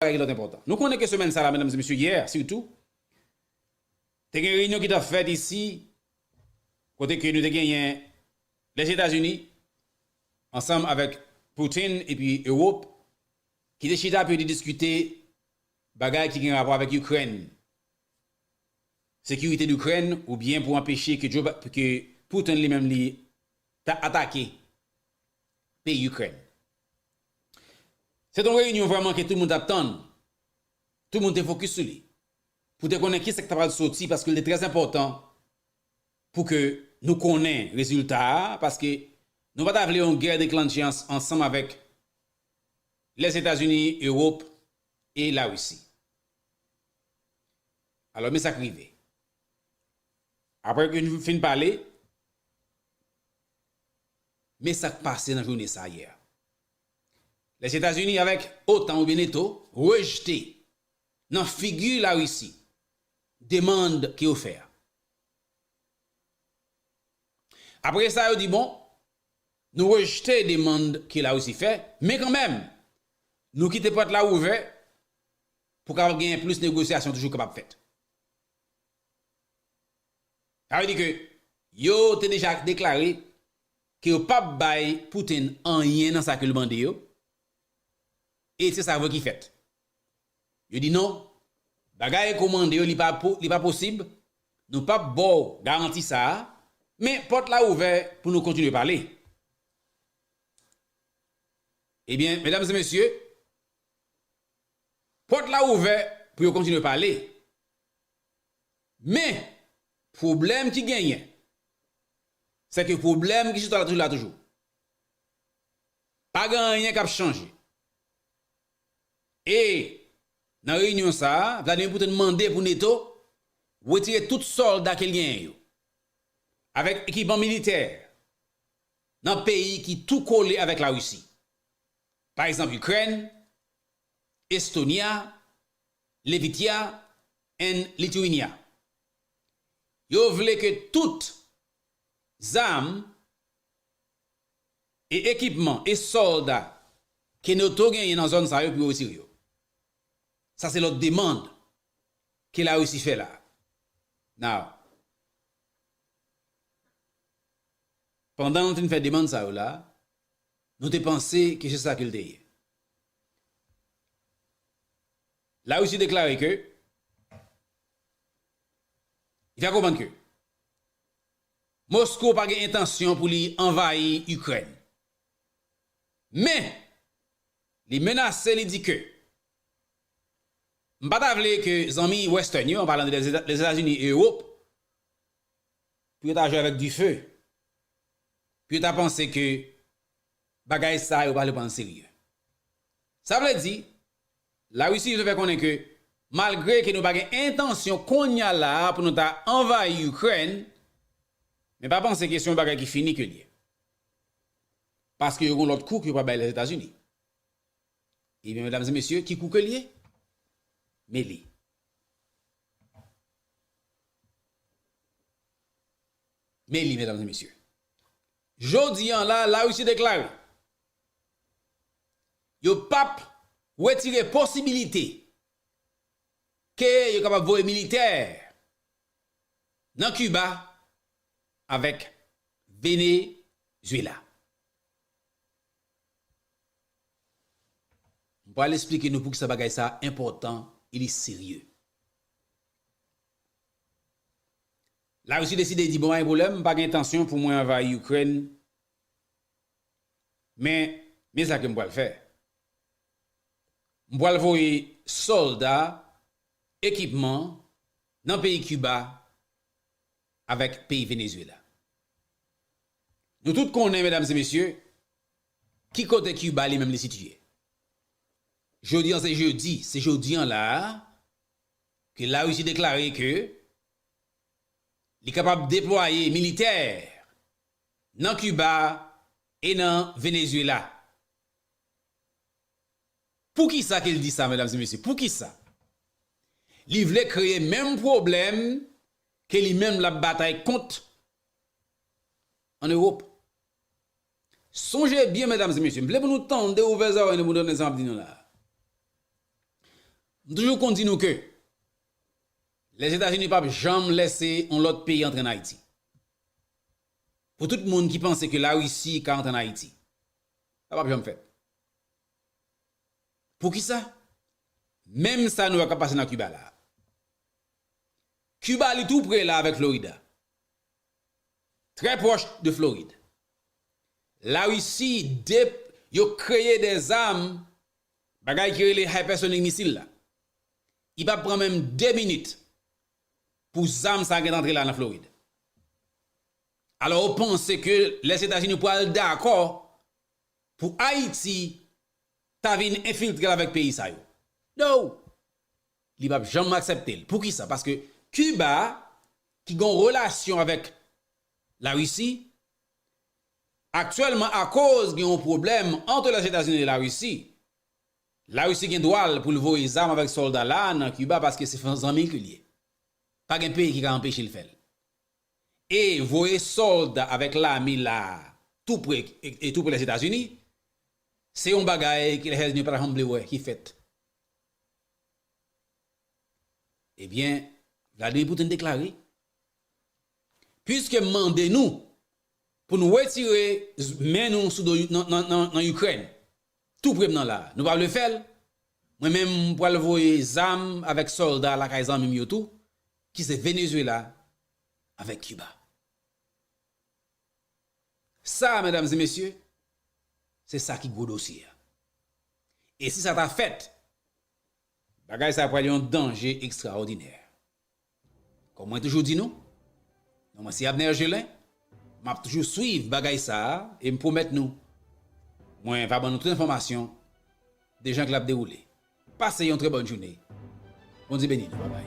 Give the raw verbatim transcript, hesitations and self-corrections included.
bagay ki lòt enpòtan. Nou konnen ke semèn sa la, medam e mesye, yè sitou, te gen reyinyon ki t ap fèt isi, kote ke nou te genyen Lèzetazini ansanm avèk Putin epi Ewòp, ki te chita pou yo te diskite bagay ki gen rapò avèk Ikrèn, sekirite Ikrèn, oubyen pou anpeche ke Joe Bi-, ke Putin li menm li ta atake peyi Ikrèn. Se te yon reyinyon vrèman ke tout moun t ap tann, tout moun te fokis sou li, pou te konnen kisa k ta pral soti, paske l te trè enpòtan pou ke nou konnen rezilta a, paske nou pa ta vle yon gè deklanche ans-, ansanm avèk Lèzetazini, Ewòp e Larisi. Alò, men sa k rive. Apre ke nou fin pale, men sa k pase nan jounen sa a yè. Lèzetazini avèk OTAN oubyen NATO rejte nan figi Larisi demann ke yo fè a. Apre sa, yo di, bon, nou rejte demann ke Larisi fè, men kanmenm, nou kite pòt la ouvè pou kapab genyen plis negosyasyon toujou kapab fèt. Sa vle di ke yo te deja deklare ke yo p ap bay Putin anyen nan sa ke l mande yo, e se sa vre ki fèt. Yo di non, bagay ke w mande yo, li pa po-, li pa posib, nou p ap ba w garanti sa a, men pòt la ouvè pou nou kontinye pale. Ebyen, medam e mesye, pòt la ouvè pou yo kontinye pale. Men, pwoblèm ki genyen, se ke pwoblèm ki chita la toujou la toujou. Pa gen anyen k ap chanje. E nan reyinyon sa a, Vladimir Putin mande pou NATO retire tout sòlda ke l genyen yo, avèk ekipman militè, nan peyi ki tou kole avèk Larisi. Pa egzanp, Ikrèn, Estonia, Latvia and Lithuania. Yo vle ke tout zam e ekipman e sòlda ke NATO genyen nan zòn sa yo pou yo retire yo. Sa se lòt demann ke Larisi fè la. Now, pandan nou te fè demann sa yo la, nou te panse ke se sa ke l te ye. Larisi deklare ke, li fè konprann ke Moskou pa gen entansyon pou li anvayi Ikrèn. Men, li menase, li di ke, m pa ta vle ke zanmi Western yo, an palan de Lèzeta-, Lèzetazini e Ewòp, pou yo ta jwe avèk dife, pou yo ta panse ke bagay sa yo pa vle pran serye. Sa vle di, Larisi vle fè konnen ke malgre ke nou pa gen entansyon kounye a la a pou nou ta anvayi Ikrèn, men pa panse ke se yon bagay ki fini ke l ye. Paske yo gen lòt kou ke yo pral bay Lèzetazini. Ebyen, medam e mesye, ki kou ke l ye? Men li. Men li, medam e mesye. Jodi a la, Larisi deklare yo p ap retire posibilite ke yo kapab voye militè nan Kiba avèk Venezuela. M pral esplike nou poukisa bagay sa a enpòtan e li serye. Larisi deside di, bon, pa gen pwoblèm, m pa gen entansyon pou mwen anvayi Ikrèn, men, men sa ke m pral fè. M pral voye sòlda, ekipman, nan peyi Kiba, avèk peyi Venezuela. Nou tout konnen, medam e mesye, ki kote Kiba li menm li sitiye. Jodi a, se jedi, se jodi a la a, ke Larisi deklare ke li kapab deplwaye militè nan Kiba e nan Venezuela. Poukisa ke l di sa, medam e mesye? Poukisa? Li vle kreye menm pwoblèm ke li menm l ap batay kont ann Ewòp. Sonje byen, medam e mesye, m vle pou nou tande, ouvè zòrèy nou pou nou tande sa m ap di nou la. M toujou konn di nou ke Lèzetazini p ap janm lèse yon lòt peyi antre ann Ayiti. Pou tout moun ki panse ke Larisi ka antre ann Ayiti, sa p ap janm fèt. Poukisa? Menm sa nou wè k ap pase nan Kiba la. Kiba li tou pre la avèk Florida. Trè pwòch de Florid. Larisi de, yo kreye de zam, bagay ki rele hypersonic missile la. Li p ap pran menm de minit pou zam sa gentan antre la nan Florid. Alò, ou panse ke Lèzetazini pral dakò pou Ayiti ta vin enfiltre l avèk peyi sa yo? No! Li p ap janm aksepte l. Poukisa? Paske Kiba, ki gen relasyon avèk Larisi, aktyèlman, akoz gen yon pwoblèm ant Lèzetazini e Larisi, Larisi gen dwa l pou l voye zam avèk sòlda la nan Kiba paske se zanmi l ke l ye. Pa gen peyi ki ka anpeche l fè l. E voye sòlda avèk lame la tou pre, e, e tou pre Lèzetazini, se yon bagay ke Lèzetazini pa t janm vle wè ki fèt. Ebyen, Vladimir Putin deklare, piske m mande nou pou nou retire men nou sou do nan, nan, nan, nan Ikrèn, tou pre m nan la, nou pa vle fè l, mwen menm m pral voye zam avèk sòlda lakay zanmi m yo tou, ki se Venezuela avèk Kiba. Sa, medam e mesye, se sa ki gwo dosye a. E si sa ta fèt, bagay sa pral yon danje ekstraòdinè. Kòm mwen toujou di nou, non mwen se Abner Gelin, m ap toujou swiv bagay sa a e m pwomèt nou, mwen va ban nou tout enfòmasyon de jan ke l ap dewoule. Pase yon trè bòn jounen. Bondye beni nou. Babay.